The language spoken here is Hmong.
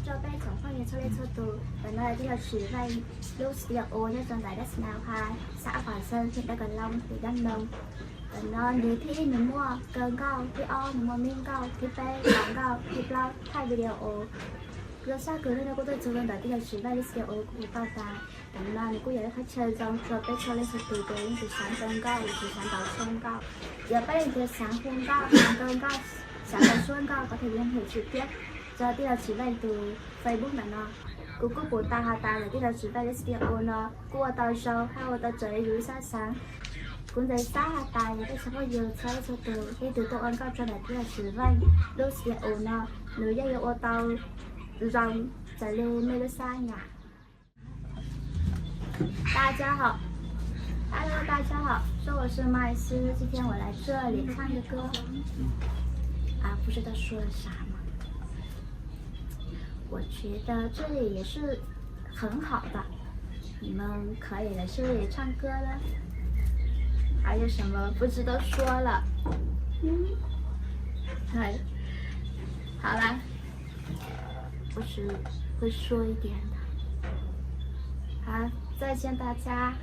Rau peb tsoom phooj ywg txhua leej txhua tus, ntawm no yog tij laug Tsim Vaj lub studio nyob rau ntawm Dab Snow High, xã Hòa Sơn, huyện Đắk Cờ Long, tỉnh Đắk Nông. Ntawm no nws thib ib nws muaj kaw nkauj, thib ob nws muaj mib nkauj, thib peb los nkauj, thib plaub thaij video. Zoo sab kawg li no kuj tuaj txug rau ntawm tij laug Tsim Vaj lub studio kuj hu tau tas. Ntawm no nws kuj yog ib qhov chaw zoo rau peb txhua leej txhua tus ces leej twg xav ntaus nkauj, leej twg xav ntaus suab nkauj, yog peb leej twg xav hu nkauj, xav ntaus nkauj, xav ntaus suab nkauj có thể liên hệ trực tiếp rau tij laug Tsim Vaj tus Facebook ntawm no. Kuv kuj pum tau has tas ntawm tij laug Tsim Vaj lub studio no kuj ua tau zoo hab ua tau raws li yus lub sab xaav. Kuv ntxeev xav has tas yog peb tsoom phooj ywg txhua leej txhua tus, leej twg tuaj ua nkauj rau ntawm tij laug Tsim Vaj lub studio no, nws yeej yuav ua tau zoo raws li mej lub sab nyam. 大家好，Hello，大家好，说我是麦斯，今天我来这里唱个歌，啊，不知道说啥嘛。我觉得这里也是很好的，你们可以来这里唱歌的。还有什么不知道说了？嗯，哎，好啦，我只会说一点的。好，再见大家。